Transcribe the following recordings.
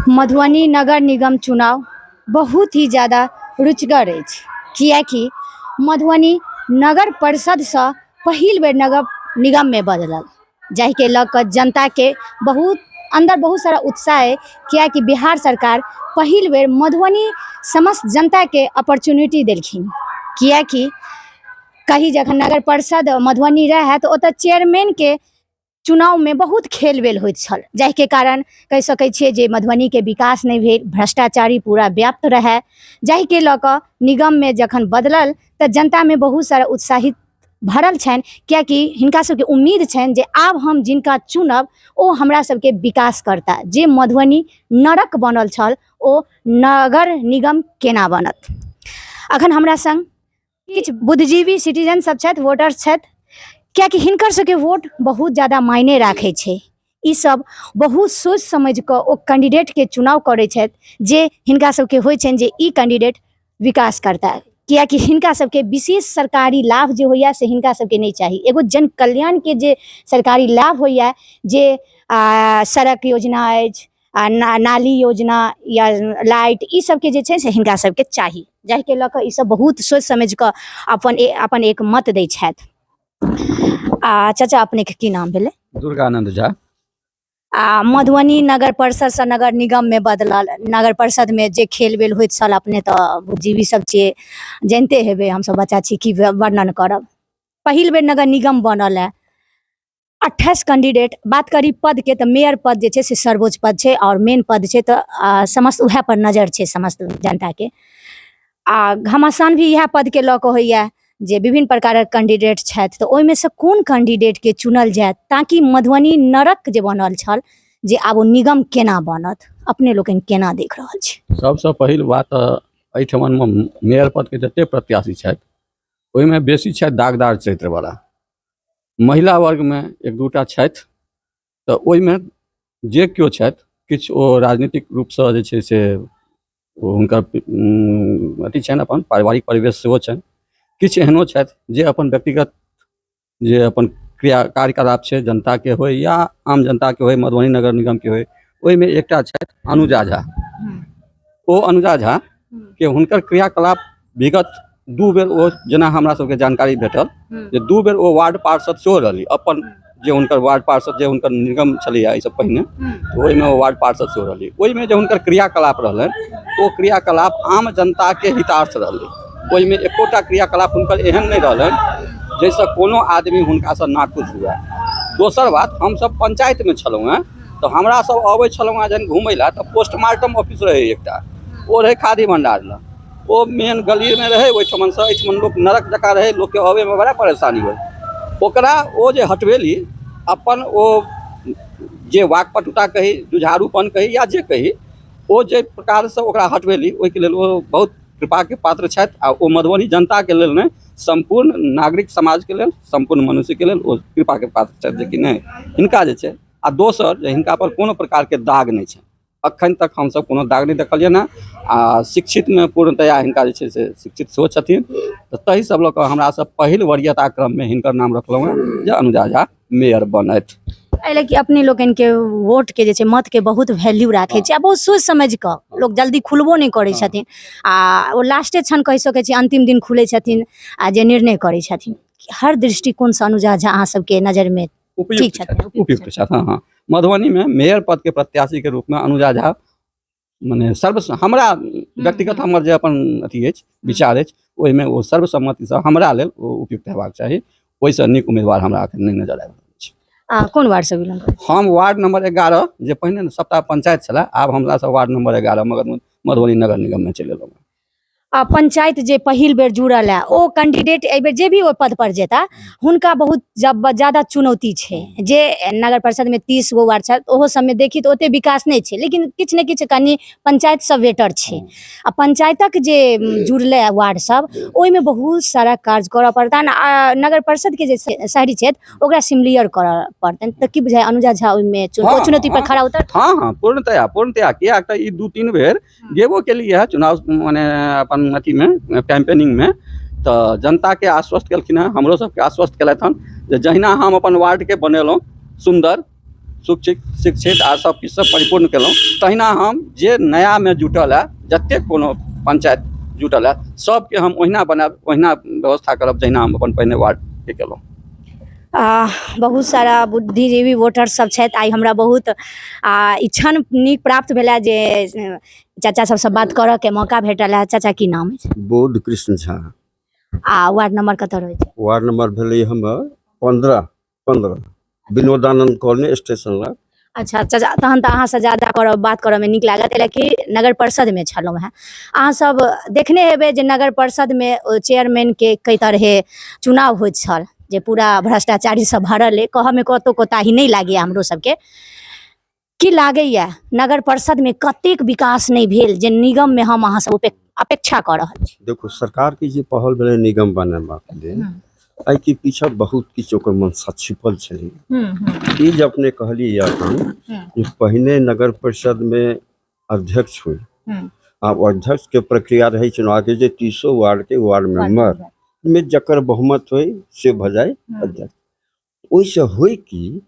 मधुबनी नगर निगम चुनाव बहुत ही ज्यादा रुचिगर अछि, किएकि मधुबनी नगर परिषदसँ पहिल बेर नगर निगममे बदलल, जाहिके लऽ कऽ जनताके बहुत अन्दर बहुत सारा उत्साह अइ, किएकि बिहार सरकार पहिल बेर मधुबनी समस्त जनताके अपॉर्चुनिटी देलखिन। किएकि कही जखन नगर परिषद मधुबनी रहै तऽ ओतऽ चेयरमैनके चुनावमे बहुत खेल वेल होइत छल, जाहिके कारण कहि सकै छियै जे मधुबनीके विकास नहि भेल, भ्रष्टाचारी पूरा व्याप्त रहै, जाहिके लऽ कऽ निगममे जखन बदलल तऽ जनतामे बहुत सारा उत्साहित भरल छनि, किएकि हिनका सबके उम्मीद छनि जे आब हम जिनका चुनब ओ हमरा सबके विकास करता। जे मधुबनी नरक बनल छल ओ नगर निगम केना बनत। अखन हमरा संग किछु बुद्धिजीवी सिटीजन सब छथि, वोटर्स छथि, किएकि हिनकर सबके वोट बहुत ज्यादा मायने राखै छै। ई सब बहुत सोचि समझि कऽ ओ कैंडिडेटके चुनाव करै छथि जे हिनका सबके होइ छनि जे ई कैंडिडेट विकास करता, किएकि हिनका सबके विशेष सरकारी लाभ जे होइए से हिनका सबके नहि चाही। एगो जन कल्याणके जे सरकारी लाभ होइए, जे सड़क योजना अछि, आ नाली योजना या लाइट, ई सबके जे छै से हिनका सबके चाही, जाहिके लऽ कऽ ई सब बहुत सोचि समझि कऽ अपन एक मत दै छथि। आ चाचा, अपनेके की नाम भेलै? दुर्गानंद झा। आ मधुबनी नगर परिषदसँ नगर निगममे बदलल, नगर परिषदमे जे खेल बेल होइत छल, अपने तऽ बुद्धिजीवी सब छियै, जानिते हेबै, हमसब बच्चा छी की वर्णन करब। पहिल बेर नगर निगम बनल है, 28 कैंडिडेट। बात करी पदके तऽ मेयर पद जे छै से सर्वोच्च पद छै आओर मेन पद छै, तऽ समस्त उएह पर नजर छै समस्त जनताके। आ घमासान भी इएह पदके लऽ कऽ होइए जे विभिन्न प्रकारक कैंडिडेट छथि, तऽ ओहिमे सँ कोन कैंडिडेटके चुनल जायत ताकि मधुबनी नरक जे बनल छल जे आब ओ निगम केना बनत, अपने लोकनि केना देख रहल छी? सबसँ पहिल बात तऽ एहिठमनमे मेयर पदके जते प्रत्याशी छथि ओहिमे बेसी छथि दागदार चरित्रवला। महिला वर्गमे एक दूटा छथि, तऽ ओहिमे जे केओ छथि किछु ओ राजनीतिक रूपसँ जे छै से ओ हुनकर अथी छनि, अपन पारिवारिक परिवेश सेहो छनि। किछु एहनो छथि जे अपन व्यक्तिगत जे अपन क्रिया कार्यकलाप छै, जनताके होइ या आम जनताके होइ, मधुबनी नगर निगमके होइ, ओहिमे एकटा छथि अनुजा झा। ओ अनुजा झा के हुनकर क्रियाकलाप विगत 2 बेर ओ, जेना हमरा सबके जानकारी भेटल जे 2 बेर ओ वार्ड पार्षद सेहो रहली, अपन जे हुनकर वार्ड पार्षद जे हुनकर निगम छलैया एहिसँ पहिने, ओहिमे ओ वार्ड पार्षद सेहो रहली। ओहिमे जे हुनकर क्रियाकलाप रहलनि ओ क्रियाकलाप आम जनताके हितार्थ रहलै। ओहिमे एकोटा क्रियाकलाप हुनकर एहन नहि रहलनि जाहिसँ कोनो आदमी हुनकासँ नाखुश हुए। दोसर बात, हमसब पंचायतमे छलहुँ हेँ तऽ हमरा सब अबै छलहुँ हेँ जहन घुमै लए तऽ पोस्टमार्टम ऑफिस रहै एकटा, ओ रहै खादी भण्डार लग, ओ मेन गलीमे रहै। ओहिठमनसँ एहिठमन लोक नरक जकाँ रहै, लोकके अबैमे बड़ा परेशानी होइ। ओकरा ओ जे हटबेली, अपन ओ जे वाकपटुता कही, जुझारूपन कही या जे कही, ओ जे प्रकारसँ ओकरा हटबेली ओहिके लेल ओ बहुत कृपाके पात्र छथि। आ ओ मधुबनी जनताके लेल नहि, सम्पूर्ण नागरिक समाजके लेल, सम्पूर्ण मनुष्यके लेल ओ कृपाके पात्र छथि, जेकि नहि हिनका जे छै। आ दोसर जे हिनका पर कोनो प्रकारके दाग नहि छनि, अखन तक हमसब कोनो दाग नहि देखलियनि हँ। आ शिक्षितमे पूर्णतया हिनका जे छै से शिक्षित सेहो छथिन, तऽ ताहि सब लऽ कऽ हमरा सब पहिल वरीयता क्रममे हिनकर नाम रखलहुँ हँ जे अनुजा झा मेयर बनथि। एहि लए कि अपने लोकनिके वोटके जे छै मतके बहुत वैल्यू राखै छै आ बहुत सोचि समझि कऽ लोक जल्दी खुलबो नहि करै छथिन, आ ओ लास्टे क्षण कहि सकै छी अन्तिम दिन खुलै छथिन आ जे निर्णय करै छथिन। हर दृष्टिकोणसँ अनुजा झा अहाँ सबके नजरिमे उपयुक्त छथि? उपयुक्त छथि, हँ हँ। मधुबनीमे मेयर पदके प्रत्याशीके रूपमे अनुजा झा मने सर्व हमरा व्यक्तिगत हमर जे अपन अथी अछि, विचार अछि, ओहिमे ओ सर्वसम्मतिसँ हमरा लेल ओ उपयुक्त हेबाक चाही। ओहिसँ नीक उम्मीदवार हमरा एखन नहि नजर आबि रहल अछि। आ कोन वार्डसँ बिलोंग करै? हम वार्ड नंबर 11, जे पहिने सप्ताह पंचायत छलै, आब हमरा सब वार्ड नंबर 11 मगर मधुबनी नगर निगममे चलि एलहुँ। आ पंचायत जे पहिल बेर जुड़ल है ओ कैंडिडेट एहि बेर जे भी ओहि पद पर जेता हुनका बहुत ज्यादा चुनौती छै। जे नगर परिषद में 30 गो वार्ड छै ओहो सबमे देखी तऽ ओते विकास नहि छै, लेकिन किछु ने किछु कनि पंचायत सब बेटर छै। आ पंचायतक जे जुड़लै वार्ड सब ओहिमे बहुत सारा कार्य करऽ पड़तनि, आ नगर परिषद के जे शहरी क्षेत्र ओकरा सिमिलियर करऽ पड़तनि। तऽ की बुझाइ अनुजा झा ओहिमे चुनौती पर खरा उतर? हँ हँ, पूर्णतया पूर्णतया, किएक तऽ ई 2-3 बेर गेबो केलियै हँ चुनाव मने अपन अथीमे कैम्पेनिंगमे, तऽ जनताके आश्वस्त केलखिन हँ, हमरो सबके आश्वस्त केलथि हन जे जहिना हम अपन वार्डके बनेलहुँ सुन्दर शिक्षित शिक्षित आ सब किछुसँ परिपूर्ण केलहुँ। तहिना हम जे नयामे जुटल है, जतेक कोनो पंचायत जुटल है, सबके हम ओहिना बनायब, ओहिना व्यवस्था करब जहिना हम अपन पहिने वार्डके केलहुँ। बहुत सारा बुद्धिजीवी वोटर सब छथि। आइ हमरा बहुत ई क्षण नीक प्राप्त भेला जे चाचा सबसँ बात करऽ के मौका भेटल है। चाचा, की नाम अछि? बोध कृष्ण झा। आ वार्ड नंबर कतऽ रहै छै? वार्ड नंबर भेलै हमर 15 विनोदानंद कॉलोनी स्टेशन लग। अच्छा चाचा, तहन तऽ अहाँसँ ज्यादा करब बात करऽमे नीक लागत, एहि कि नगर परिषदमे छलहुँ हेँ। अहाँ सब देखने हेबै जे नगर परिषदमे चेयरमैनके कई तरहे चुनाव होइत छल, जे पूरा भ्रष्टाचारीसँ भरल अइ, कहऽमे कतहु कोताही नहि लागैए। हमरो सबके की लागैए नगर परिषदमे कतेक विकास नहि भेल जे निगममे हम अहाँ सब अपेक्षा कऽ रहल छी? देखू, सरकारके जे पहल भेलै निगम बनेबाक लेल, एहिके पीछा बहुत किछु ओकर मनसा छिपल छलै। ई जे अपने कहलियै एखन जे पहिने नगर परिषदमे अध्यक्ष होइ, आब अध्यक्षके प्रक्रिया रहै चुनावके जे 300 वार्डके वार्ड मेंबर मे जकर बहुमत होइ से भऽ जाइ अध्यक्ष। ओहिसँ होइ कि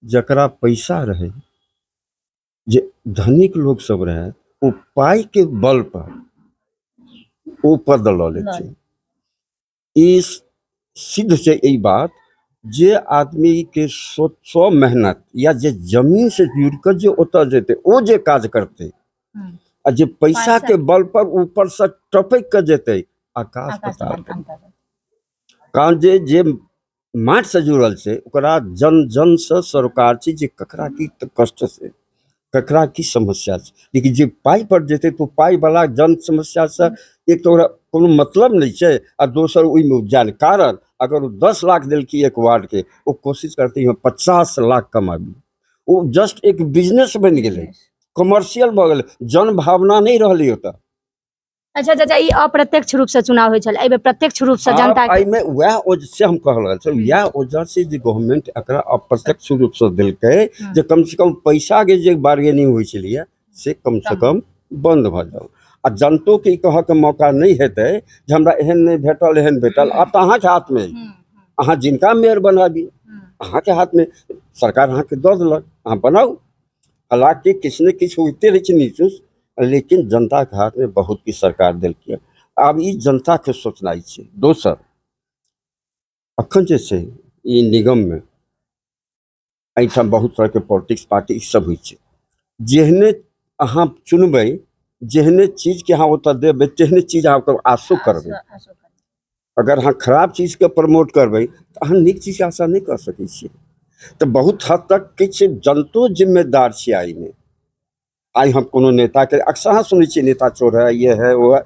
जकरा पैसा रहै, जे धनिक लोक सब रहै, ओ पाइके बल पर ओ पद लऽ लै छै। ई सिद्ध छै ई बात, जे आदमीके स्व मेहनत या जे जमीन से जुड़ि कऽ जे ओतऽ जेतै ओ जे काज करतै, आ जे पैसाके बल पर ऊपरसँ टपकि कऽ जेतै, आकाश पताल। कारण जे जे माटिसँ जुड़ल छै ओकरा जन जनसँ सरोकार छै जे ककरा की कष्ट छै, ककरा की समस्या छै। लेकिन जे पाइ पर जेतै तऽ ओ पाइवला जन समस्यासँ एक तऽ ओकरा कोनो मतलब नहि छै, आ दोसर ओहिमे जान। कारण अगर ओ 10 लाख देलकै एक वार्डके, ओ कोशिश करतै हम 50 लाख कमाबी। ओ जस्ट एक बिजनेस बनि गेलै, कमर्शियल भऽ गेलै, जन भावना नहि रहलै ओतऽ। अच्छा चाचा, ई अप्रत्यक्ष रूप से चुनाव होइ छल, एहिबेर प्रत्यक्ष रूप से जनता के एहिमे वएह से हम कह रहल छी, वएह वजह से जे गवर्नमेंट एकरा अप्रत्यक्ष रूप से देलकै जे कम से कम पैसा के जे बार्गेनिंग होइ छलैया से कम से कम बंद भऽ जाउ, आ जनतो के ई कहऽ के मौका नहि हेतै जे हमरा एहन नहि भेटल, एहन भेटल। आब तऽ अहाँके हाथमे अइ, अहाँ जिनका मेयर बनाबी अहाँके हाथमे, सरकार अहाँके दऽ देलक, अहाँ बनाउ। हालाँकि किछु ने किछु होइते रहै छै नीचूस, लेकिन जनताके हाथमे बहुत किछु सरकार देलकै। आब ई जनताके सोचनाइ छै। दोसर अखन जे छै ई निगममे एहिठाम बहुत तरहके पॉलिटिक्स पार्टी सब होइ छै। जेहने अहाँ चुनबै, जेहने चीजके अहाँ ओतऽ देबै, तेहने चीज अहाँ ओकर आशो करबै। अगर अहाँ खराब चीजके प्रमोट करबै तऽ अहाँ नीक चीजके आशा नहि कऽ सकै छियै। तऽ बहुत हद तक किछु जनतो जिम्मेदार छै एहिमे। आइ हम कोनो नेताके अक्सर अहाँ सुनै छियै नेता चोर है, ये है, वो है,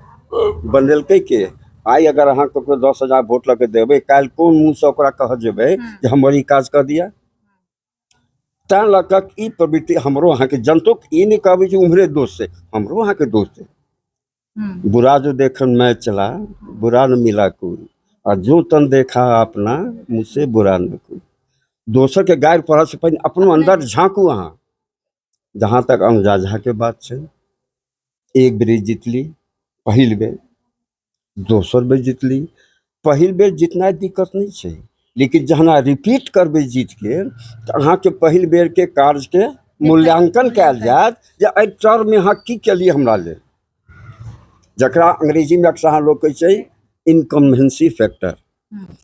बनेलकै के? आइ अगर अहाँ ककरो 10,000 वोट लऽ के देबै, काल्हि कोन मुँहसँ ओकरा कहऽ जेबै जे हमर ई काज कऽ दिअ? तैं लऽ कऽ ई प्रवृत्ति हमरो अहाँके जनतोके ई नहि कहबै जे उम्हरे दोष छै, हमरो अहाँके दोष छै। बुरा जो देखन मैं चला, बुरा न मिला कोई, आ जो तन देखा अपना, मुझसे बुरा न कोई। दोसरके गारि पढ़ऽसँ पहिने अपनो अन्दर झाँकू अहाँ। जहाँ तक अनुजा झाके बात छै, एक बेर जितली पहिल बेर, दोसर बेर जितली। पहिल बेर जितनाइ दिक्कत नहि छै, लेकिन जहन अहाँ रिपीट करबै जीतके, तऽ अहाँके पहिल बेरके कार्यके मूल्यांकन कयल जायत जे एहि टर्ममे अहाँ की केलियै हमरा लेल, जकरा अंग्रेजीमे अक्सर अहाँ लोक कहै छै इनकम्बेंसी फैक्टर,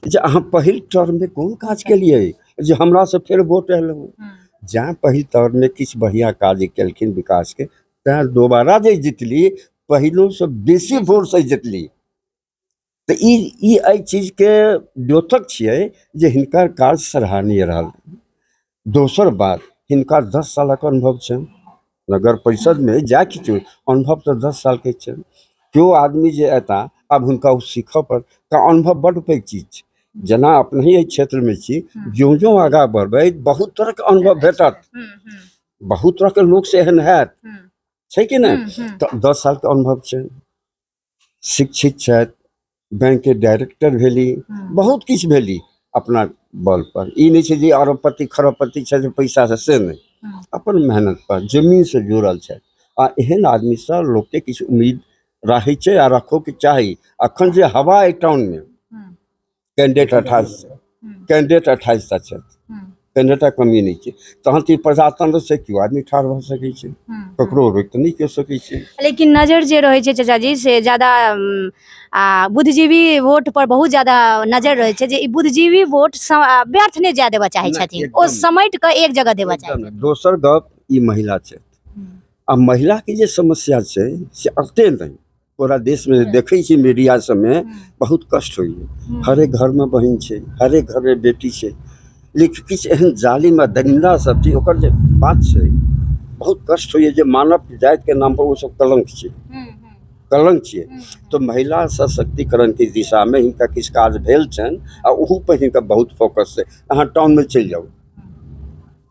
जे अहाँ पहिल टर्ममे कोन काज केलियै जे हमरासँ फेर वोट एलहुँ। जँ पहिल टर्ममे किछु बढ़िआँ काज केलखिन विकासके, तैँ दोबारा जे जितली पहिलोसँ बेसी वोटसँ जितली। तऽ ई ई एहि चीजके द्योतक छियै जे हिनकर काज सराहनीय रहल। दोसर बात, हिनका 10 सालक अनुभव छनि नगर परिषदमे, जा किछु अनुभव तऽ 10 सालके छनि। केओ आदमी जे एता आब हुनका ओ सीखऽ पड़त, तऽ अनुभव बड्ड पैघ चीज छै। जेना अपनहि एहि क्षेत्रमे छी, ज्यों ज्यों आगाँ बढ़बै बहुत तरहके अनुभव भेटत, बहुत तरहके लोकसँ एहन हैत, छै कि नहि? तऽ 10 सालके अनुभव छै, शिक्षित छथि, बैंकके डायरेक्टर भेली, बहुत किछु भेली अपना बल पर। ई नहि छै जे अरबपति खरबपति छथि पैसासँ, से नहि, अपन मेहनत पर जमीनसँ जुड़ल छथि। आ एहन आदमीसँ लोकके किछु उम्मीद रहै छै आ रखोके चाही। अखन जे हवा अइ टाउनमे, कैंडिडेट 28 कैंडिडेट 28टा छथि। कनिटा कमी नहि छै। तहन तऽ ई प्रजातंत्र छै, केओ आदमी ठाढ़ भऽ सकै छै, ककरो रोकि तऽ नहि केओ सकै छै। लेकिन नजर जे रहै छै चाचाजी से ज्यादा आ बुद्धिजीवी वोट पर बहुत ज्यादा नजर रहै छै जे ई बुद्धिजीवी वोट व्यर्थ नहि जाय देबऽ चाहै नहि, छथिन, ओ एकदम। समटि कऽ एक जगह देबऽ चाहै एकदम। दोसर गप, ई महिला छै आ महिलाके जे समस्या छै से एते नहि, पूरा देशमे देखै छी मीडिया सबमे बहुत कष्ट होइए। हरेक घरमे बहिन छै, हरेक घरमे बेटी छै, लेकिन किछु एहन जालिम आ दरिन्दा सब छै, ओकर जे बात छै बहुत कष्ट होइए जे मानव जातिके नाम पर ओ सब कलंक छै, कलंक छियै। तऽ महिला सशक्तिकरणके दिशामे हिनका किछु काज भेल छनि आ ओहू पर हिनका बहुत फोकस छै। अहाँ टाउनमे चलि जाउ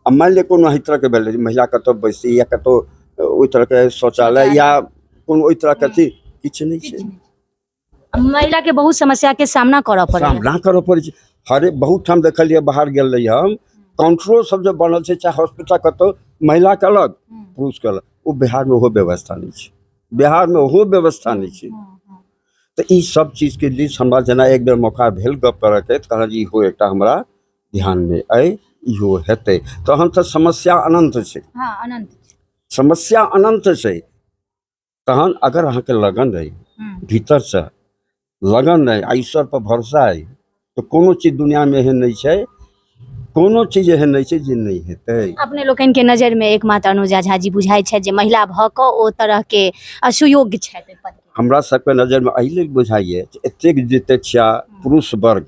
आ मानि लिअ कोनो एहि तरहके भेलै जे महिला कतहु बैसती या कतहु ओहि तरहके शौचालय या कोनो ओहि तरहके अथी किछु नहि छै। महिला के बहुत समस्या के सामना करऽ पड़ै। सामना करऽ पड़ै छै हरे बहुत ठाम देखलियै, बाहर गेल रही हम, काउंटरो सब जे बनल छै चाहे हॉस्पिटल कतहु, महिलाके अलग पुरुषके अलग, ओ बिहारमे ओहो व्यवस्था नहि छै, बिहारमे ओहो व्यवस्था नहि छै। तऽ ई सब चीजके लिस्ट हमरा जेना एक बेर मौका भेल गप करऽके तऽ कहलहुँ जे इहो एकटा हमरा ध्यानमे अइ, इहो हेतै। तहन तऽ समस्या अनन्त छै। हँ, अनन्त समस्या अनन्त छै। तहन अगर अहाँके लगन अइ, भीतरसँ लगन अइ आ ईश्वर पर भरोसा अइ, तऽ कोनो चीज दुनिआँमे एहन नहि छै, कोनो चीज एहन नहि छै जे नहि हेतै। अपने लोकनि के नजर मे एकमात्र अनुजा झा जी बुझाइ छथि जे महिला भऽ कऽ ओ तरह के सुयोग्य छथि ओहि पद के। हमरा सबके नजरमे एहि लेल बुझाइए जे एतेक जतेक छिया पुरुष वर्ग,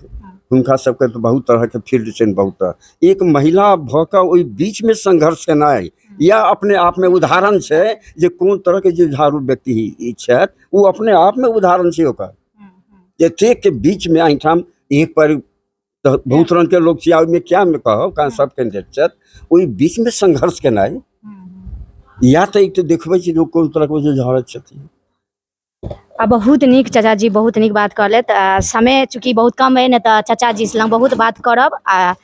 हुनका सबके तऽ बहुत तरहके फील्ड छनि, बहुत तरह, एक महिला भऽ कऽ ओहि बीचमे संघर्ष केनाइ या अपने आपमे उदाहरण छै जे कोन तरहके जुझारू व्यक्ति ई छथि, ओ अपने आपमे उदाहरण छै ओकर। एतेकके बीचमे एहिठाम एक पर तऽ बहुत रङ्गके लोक छै, ओहिमे क्या कहब, कारण सब कैंडिडेट छथि, ओहि बीचमे संघर्ष केनाइ या तऽ एक तऽ देखबै छै जे ओ कोन तरहके जुझारू छथिन। आ बहुत नीक चाचाजी, बहुत नीक बात कहलथि। समय चूँकि बहुत कम अइ, नहि तऽ चाचाजी लग बहुत बात करब आ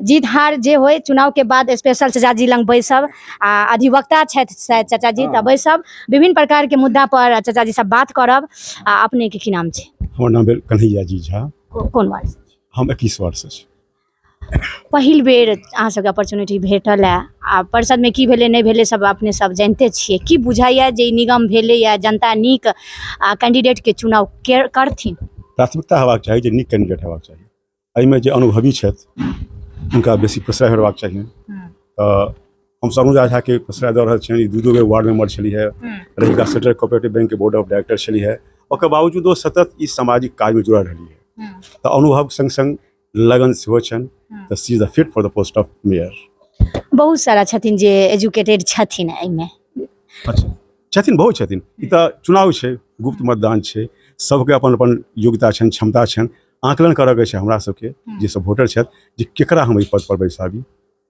जीत हार जे होइ चुनाव के बाद स्पेशल चाचाजी लग बैसब आ अधिवक्ता छथि शायद चाचाजी, तऽ बैसब विभिन्न प्रकार के मुद्दा पर चाचाजी सब बात करब। आ अपने के की नाम छै? हमर नाम भेल कन्हैया जी झा। कोन वार्ड? हम 21 वार्ड से छी। पहिल बेर अहाँ सबके अपॉर्चुनिटी भेटल है आ परिषदमे की भेलै नहि भेलै सब अपने सब जानिते छियै, की बुझाइया जे ई निगम भेलै या जनता नीक कैंडिडेटके चुनाव करथिन? प्राथमिकता हेबाक चाही जे नीक कैंडिडेट हेबाक चाही। एहिमे जे अनुभवी छथि हुनका बेसी प्रश्रय हेबाक चाही। तऽ हमसब अनुजा झाके प्रश्रय दऽ रहल छियनि। ई दू बेर वार्ड मेंबर छलियै है, रहिका सेंट्रल कोऑपरेटिव बैंकके बोर्ड ऑफ डायरेक्टर छलियै है, ओकर बावजूदो सतत ई सामाजिक काजमे जुड़ल रहलियै है। तऽ अनुभव संग संग लगन सेहो छनि, तऽ she is the fit for the post of mayor. बहुत सारा छथिन जे एजुकेटेड छथिन एहिमे। अच्छा छथिन, बहुत छथिन। ई तऽ चुनाव छै, गुप्त मतदान छै, सबके अपन अपन योग्यता छनि, क्षमता छनि, आकलन करऽके छै हमरा सबके जे सब वोटर छथि जे केकरा हम एहि पद पर बैसाबी,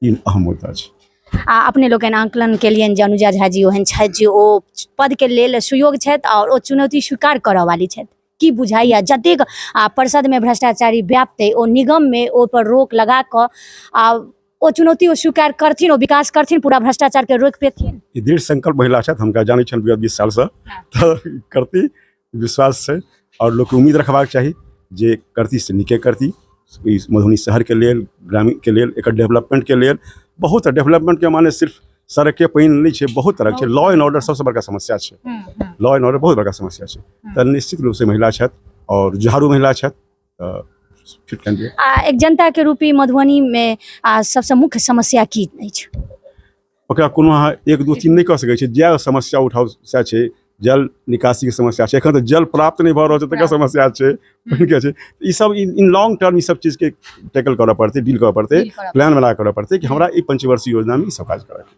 ई अहम मुद्दा छै। आ अपने लोकनि आकलन केलियनि जे अनुजा झा जी ओहन छथि जे ओ पदके लेल सुयोग्य छथि आओर ओ चुनौती स्वीकार करऽ वाली छथि, की बुझाइया जतेक परिषदमे भ्रष्टाचारी व्याप्त अइ ओ निगममे ओहिपर रोक लगा कऽ आ ओ चुनौती ओ स्वीकार करथिन, ओ विकास करथिन, पूरा भ्रष्टाचारके रोकि पेथिन? ई दृढ़ संकल्प महिला छथि, हुनका जानै छनि विगत 20 सालसँ, तऽ करती विश्वास छै आओर लोकके उम्मीद रखबाक चाही जे करती से नीके करती। ई मधुबनी शहरके लेल, ग्रामीणके लेल, एकर डेवलपमेंटके लेल, बहुत डेवलपमेंटके माने सिर्फ सड़कके पानि नहि छै, बहुत तरहके छै। लॉ एंड ऑर्डर सबसँ बड़का समस्या छै, लॉ एंड ऑर्डर बहुत बड़का समस्या छै। तऽ निश्चित रूपसँ महिला छथि आओर जुझारू महिला छथि, तऽ फिट कैंडिडेट। आ एक जनताके रूपी मधुबनीमे आ सबसँ मुख्य समस्या की अछि? ओकरा कोनो अहाँ 1 2 3 नहि कऽ सकै छी, जएह समस्या उठाउ सएह छै। जल निकासीके समस्या छै, एखन तऽ जल प्राप्त नहि भऽ रहल छै तकर समस्या छै, पानिके छै। ई सब इन लॉन्ग टर्म ई सब चीजके टैकल करऽ पड़तै, डील करऽ पड़तै, प्लान बना करऽ पड़तै कि हमरा ई पंचवर्षीय योजनामे ई सब काज करऽके।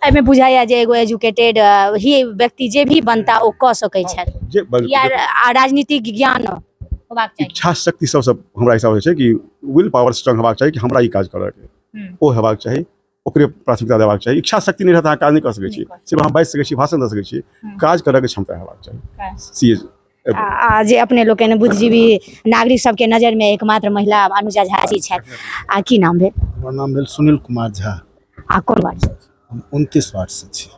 एहिमे बुझाइया जे एगो एजुकेटेड ही व्यक्ति जे भी बनता ओ कऽ सकै छथि, जे या राजनीतिक ज्ञान होबाक चाही। इच्छा शक्ति सबसँ हमरा हिसाबसँ छै कि will power strong हेबाक चाही कि हमरा ई काज करऽके, ओ हेबाक चाही, ओकरे प्राथमिकता देबाक चाही। इच्छा शक्ति नहि रहत अहाँ काज नहि कऽ सकै छी, सिर्फ अहाँ बाजि सकै छी, भाषण दऽ सकै छी, काज करऽके क्षमता हेबाक चाही। सी आ जे अपने लोकनि बुद्धिजीवी नागरिक सबके नजरमे एकमात्र महिला अनुजा झा जी छथि। आ की नाम भेल? हमर नाम भेल सुनील कुमार झा। आ कोन वार्ड से? हम 29 वार्ड से छी।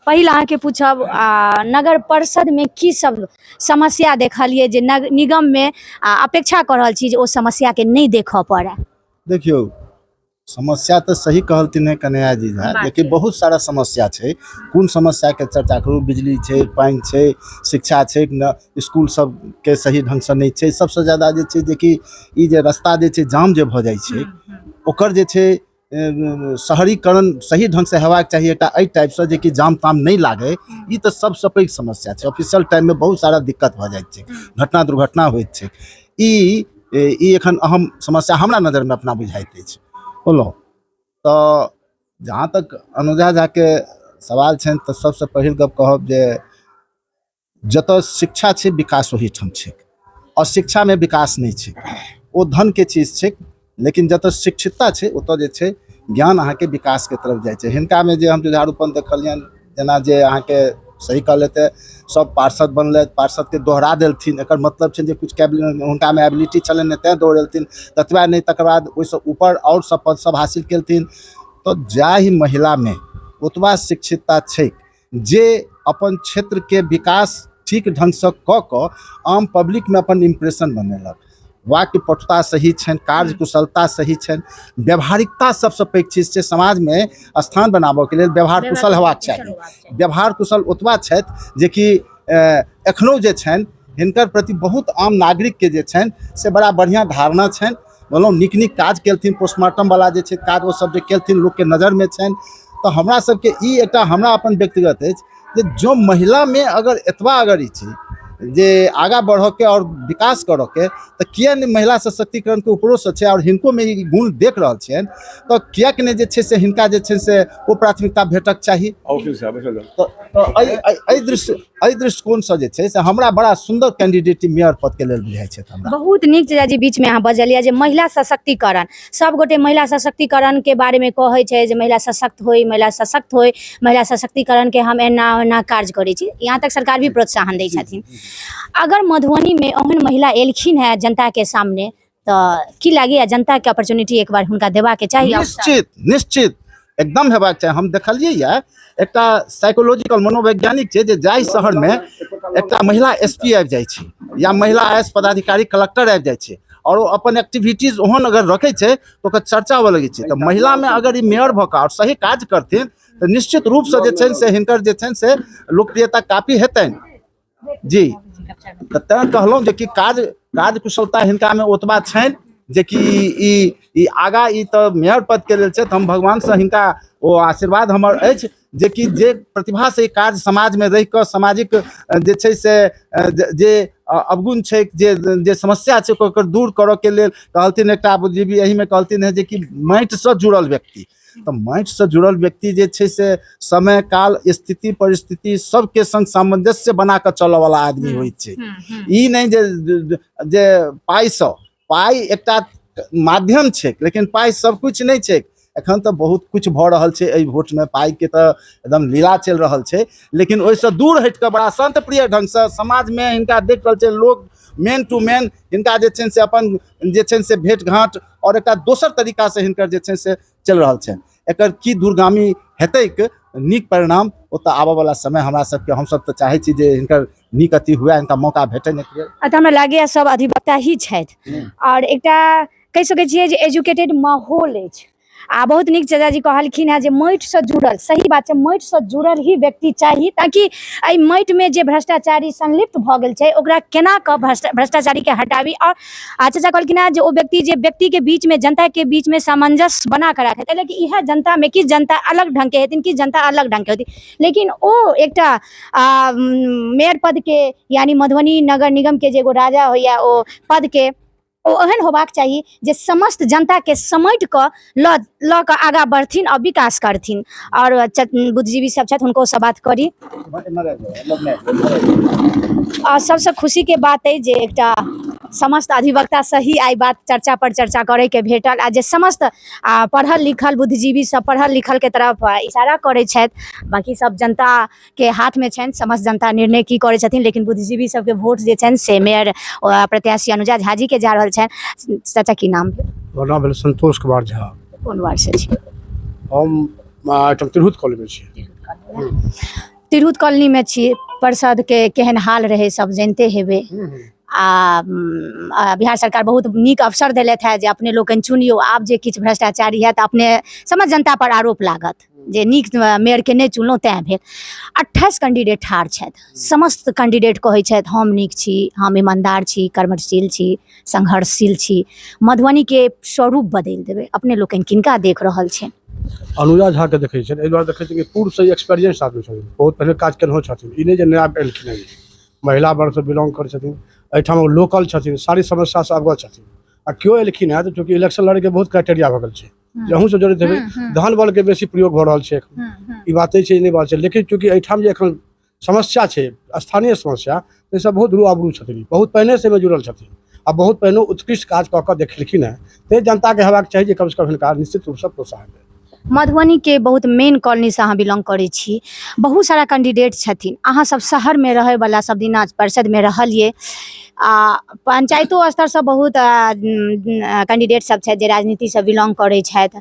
पहिल अहाँके पूछब, नगर परिषदमे की सब समस्या देखलियै जे निगममे अपेक्षा कऽ रहल छी जे ओ समस्याके नहि देखऽ पड़य? देखियौ, समस्या तऽ सही कहलथिन हेँ कन्हैया जी झा, बात लेकिन छै। बहुत सारा समस्या छै। कोन समस्याके चर्चा करू? बिजली छै, पानि छै, शिक्षा छै न, इसकुल सबके सही ढङ्गसँ नहि छै। सबसँ ज्यादा जे छै जेकि ई जे रस्ता जे छै जाम जे भऽ जाइ छै, ओकर जे छै शहरीकरण सही ढङ्गसँ हेबाक चाही एकटा एहि टाइपसँ जेकि जाम ताम नहि लागै। ई तऽ सबसँ पैघ समस्या छै। ऑफिशियल टाइममे बहुत सारा दिक्कत भऽ जाइत छै, घटना दुर्घटना होइत छै। ई एखन अहम समस्या हमरा नजरमे अपना बुझाइत अछि। बोलहुँ तऽ जहाँ तक अनुजा झाके सवाल छनि तऽ सबसँ पहिल गप कहब जे जतऽ शिक्षा छै विकास ओहिठाम छै, और शिक्षामे विकास नहि छै, ओ धनके चीज छै। लेकिन जतऽ शिक्षितता छै ओतऽ जे छै ज्ञान अहाँके विकासके तरफ जाइ छै। हिनकामे जे हम जुझारूपन देखलियनि, जेना जे अहाँके सही कहलथि, सब पार्षद बनलथि, पार्षदके दोहरा देलथिन, एकर मतलब छै जे किछु हुनकामे एबिलिटी छलनि तेँ दोहरेलथिन। ततबा नहि, तकर बाद ओहिसँ ऊपर आओर सब पद सब हासिल केलथिन। तऽ जाहि महिलामे ओतबा शिक्षितता छै जे अपन क्षेत्रके विकास ठीक ढङ्गसँ कऽ कऽ आम पब्लिकमे अपन इम्प्रेशन बनेलक, वाक्य पटुता सही छनि, कार्यकुशलता सही छनि, व्यवहारिकता सबसँ पैघ चीज छै। समाजमे स्थान बनाबऽके लेल व्यवहार कुशल हेबाक चाही। व्यवहार कुशल ओतबा छथि जेकि एखनो जे छनि हिनकर प्रति बहुत आम नागरिकके जे छनि से बड़ा बढ़िआँ धारणा छनि। बोलहुँ नीक नीक काज केलथिन, पोस्टमार्टमवला जे छै काज ओ सब जे केलथिन लोकके नजरमे छनि। तऽ हमरा सबके ई एकटा हमरा अपन व्यक्तिगत अछि जे जँ महिलामे अगर एतबा अगर ई छै जे आगाँ बढ़ऽके आओर विकास करऽके, तऽ किए नहि महिला सशक्तिकरणके ऊपरोसँ छै आओर हिनकोमे ई गुण देख रहल छियनि, तऽ किएक नहि जे छै से हिनका जे छै से ओ प्राथमिकता भेटक चाही। तऽ एहि दृष्टिकोणसँ जे छै से हमरा बड़ा सुन्दर कैंडिडेट मेयर पदके लेल बुझाइ छथि हमरा। बहुत नीक जी बीचमे अहाँ बजलियै जे महिला सशक्तिकरण, सब गोटे महिला सशक्तिकरण के बारेमे कहै छै जे महिला सशक्त होय, महिला सशक्त होय, महिला सशक्तिकरण के हम एना ओना कार्य करै छी, यहाँ तक सरकार भी प्रोत्साहन दै छथिन। अगर मधुबनीमे ओहन महिला एलखिन हेँ जनताके सामने तऽ की लागैए जनताके अपॉर्चुनिटी एक बार हुनका देबाके चाही? निश्चित निश्चित एकदम हेबाक चाही। हम देखलियै यऽ एकटा साइकोलॉजिकल मनोवैज्ञानिक छै जे जाहि शहरमे एकटा महिला एस पी आबि जाइ छै या महिला I S पदाधिकारी कलेक्टर आबि जाइ छै आओर ओ अपन एक्टिविटीज ओहन अगर रखै छै तऽ ओकर चर्चा हुअ लगै छै। तऽ महिलामे अगर ई मेयर भऽ कऽ आओर सही काज करथिन तऽ निश्चित रूपसँ जे छनि से हिनकर जे छनि से लोकप्रियता काफी हेतनि जी। तऽ तैँ कहलहुँ जे कि कार्यकुशलता हिनकामे ओतबा छनि जेकि ई आगाँ ई तऽ मेयर पदके लेल छथि। हम भगवानसँ हिनका ओ आशीर्वाद हमर अछि जेकि जे प्रतिभासँ ई कार्य समाजमे रहिकऽ सामाजिक जे छै से जे अवगुण छै, जे समस्या छै ओकर दूर करऽके लेल कहलथिन एकटा बुद्धिजीवी एहिमे कहलथिन हेँ जेकि माटिसँ जुड़ल व्यक्ति, तऽ माटिसँ जुड़ल व्यक्ति जे छै से समय काल स्थिति परिस्थिति सबके संग सामंजस्य बना कऽ चलऽवला आदमी होइ छै। ई नहि जे पाइसँ, पाइ एकटा माध्यम छै लेकिन पाइ सब किछु नहि छै। एखन तऽ बहुत किछु भऽ रहल छै एहि वोटमे, पाइके तऽ एकदम लीला चलि रहल छै, लेकिन ओहिसँ दूर हटि कऽ बड़ा शान्त प्रिय ढङ्गसँ समाजमे हिनका देख रहल छै लोक, मेन टू मेन हिनका जे छनि से अपन जे छनि से भेँट घाँट आओर एकटा दोसर तरीकासँ हिनकर जे छनि से चलि रहल छनि। एकर की दूरगामी हेतैक नीक परिणाम ओ तऽ आबऽवला समय हमरा सबके, हमसब तऽ चाहै छी जे हिनकर नीक अथी हुए, हिनका मौका भेटनि एक बेर। आ तऽ हमरा लागैए सब अधिवक्ता ही छथि आओर एकटा कहि सकै छियै जे एजुकेटेड माहौल अछि। आ बहुत नीक चाचाजी कहलखिन हेँ जे माटिसँ जुड़ल, सही बात छै, माटिसँ जुड़ल ही व्यक्ति चाही ताकि एहि माटिमे जे भ्रष्टाचारी संलिप्त भऽ गेल छै ओकरा केना कऽ भ्रष्टाचारीके हटाबी। आओर आ चाचा कहलखिन हेँ जे ओ व्यक्ति जे व्यक्तिके बीचमे जनताके बीचमे सामंजस्य बना कऽ राखै, ताहि लए कऽ इएह जनतामे किछु जनता अलग ढङ्गके हेथिन, किछु जनता अलग ढङ्गके हेथिन, लेकिन ओ एकटा मेयर पदके यानी मधुबनी नगर निगमके जे एगो राजा होइए ओ पदके ओ एहन होबाक चाही जे समस्त जनताके समेट कऽ लऽ कऽ आगाँ बढ़थिन आओर विकास करथिन। आओर बुद्धिजीवी सब छथि, हुनको से बात करी। आ सबसँ खुशीके बात अइ जे एकटा समस्त अधिवक्ता सही आइ बात चर्चा पर चर्चा करैके भेटल आ जे समस्त पढ़ल लिखल बुद्धिजीवी सब पढ़ल लिखलके तरफ इशारा करै छथि। बाँकी सब जनताके हाथमे छनि, समस्त जनता निर्णय की करै छथिन, लेकिन बुद्धिजीवी सबके वोट जे छनि से मेयर प्रत्याशी अनुजा झा जी के जा रहल छनि। चाचा की नाम भेल? हमर नाम भेल संतोष कुमार झा। कोन वार्ड से छी? हम एहिठाम तिरहुत कॉलोनी में छी। तिरहुत कॉलोनी में छी। परिषद के केहन हाल रहे सब जानते हेबे। आ बिहार सरकार बहुत नीक अवसर देलथि हेँ जे अपने लोकनि चुनियौ। आब जे किछु भ्रष्टाचारी हैत, अपने समस्त जनता पर आरोप लागत जे नीक मेयरके नहि चुनलहुँ तैँ भेल। 28 कैंडिडेट ठाढ़ छथि, समस्त कैंडिडेट कहै छथि हम नीक छी, हम ईमानदार छी, कर्मशील छी, संघर्षशील छी, मधुबनीके स्वरूप बदलि देबै। अपने लोकनि किनका देख रहल छियनि? अनुजा झा के देखै छियनि। एहि दुआरे देखै छियनि कि पूर्वसँ एक्सपीरियंस आदमी छथिन, बहुत पहिने काज केनहो छथिन, ई नहि जे नया एलखिन हँ। महिला वर्गसँ बिलोंग करै छथिन, एहिठाम ओ लोकल छथिन, सारी समस्यासँ अवगत छथिन। आ केओ एलखिन हँ तऽ चूँकि इलेक्शन लड़ैके बहुत क्राइटेरिया भऽ गेल छै, जे अहूँ सब जोड़ैत हेबै, धन बलके बेसी प्रयोग भऽ रहल छै एखन। ई बात नहि छै, ई नहि बात छै, लेकिन चूँकि एहिठाम जे एखन समस्या छै, स्थानीय समस्या, ताहिसँ बहुत रूआबरू छथिन, बहुत पहिनेसँ एहिमे जुड़ल छथिन आ बहुत पहिने उत्कृष्ट काज कऽ कऽ देखेलखिन हँ, ताहि जनताके हेबाक चाही जे कमसँ कम हिनका निश्चित रूपसँ प्रोत्साहन देत। मधुबनी के बहुत मेन कॉलोनीसँ अहाँ बिलोंग करै छी, बहुत सारा कैंडिडेट छथिन, अहाँ सब शहरमे रहैवला सब दिना परिषदमे रहलियै आ पंचायतो स्तरसँ बहुत कैंडिडेट सब छथि जे राजनीतिसँ बिलोंग करै छथि,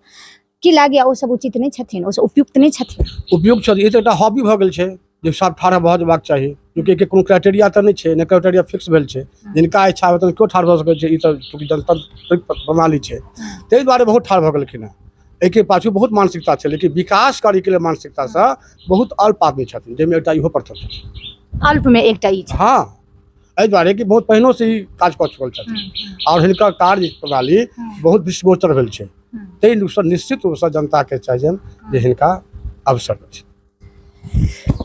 की लागैए ओ सब उचित नहि छथिन, ओ सब उपयुक्त नहि छथिन? उपयुक्त छथिन। ई तऽ एकटा हॉबी भऽ गेल छै जे सब ठाढ़ भऽ जेबाक चाही, चूँकि एहिके कोनो क्राइटेरिया तऽ नहि छै, नहि क्राइटेरिया फिक्स भेल छै, जिनका इच्छा हेतनि केओ ठाढ़ भऽ सकै छै। ई तऽ चूँकि जनतांत्रिक प्रणाली छै, ताहि दुआरे बहुत ठाढ़ भऽ गेलखिन हेँ। एहिके पाछू बहुत मानसिकता छै, लेकिन विकास करैके लेल मानसिकतासँ बहुत अल्प आदमी छथिन, जाहिमे एकटा इहो प्रथम छथिन। अल्पमे एकटा ई छै। हँ, एहि दुआरे कि बहुत पहिनोसँ ई काज कऽ चुकल छथिन आओर हिनकर कार्य प्रणाली बहुत दृष्टिगोचर भेल छै, ताहि रूपसँ निश्चित रूपसँ जनताके चाहियनि जे हिनका अवसर देथिन।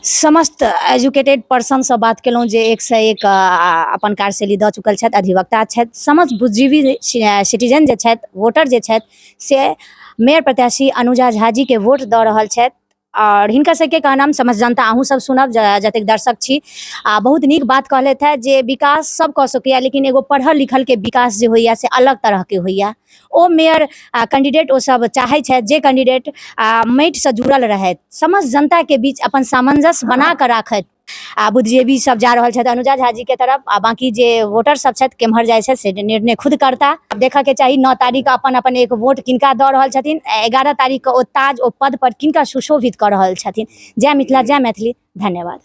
समस्त एजुकेटेड पर्सनसँ बात केलहुँ जे एकसँ एक अपन कार्यशैली दऽ चुकल छथि, अधिवक्ता छथि, समस्त बुद्धिजीवी सिटीजन जे छथि, वोटर जे छथि से मेयर प्रत्याशी अनुजा झा जी के वोट दऽ रहल छथि आओर हिनकर सबके कहनाम समस्त जनता अहूँ सब सुनब जतेक दर्शक छी। आ बहुत नीक बात कहलथि हेँ जे विकास सब कऽ सकैए, लेकिन एगो पढ़ल लिखल के विकास जे होइए से अलग तरहके होइए। ओ मेयर कैंडिडेट ओ सब चाहै छथि जे कैंडिडेट माटिसँ जुड़ल रहथि, समस्त जनताके बीच अपन सामंजस्य बना कऽ राखथि। आ बुद्धिजीवी सब जा रहल छथि अनुजा झा जी के तरफ आ बाकी जे वोटर सब छथि केम्हर जाइ छथि से निर्णय खुद करता। देखऽ के चाही 9 तारीख के अपन अपन एक वोट किनका दऽ रहल छथिन, 11 तारीख के ओ ताज ओ पद पर किनका सुशोभित कऽ रहल छथिन। जय मिथिला, जय मैथिली, धन्यवाद।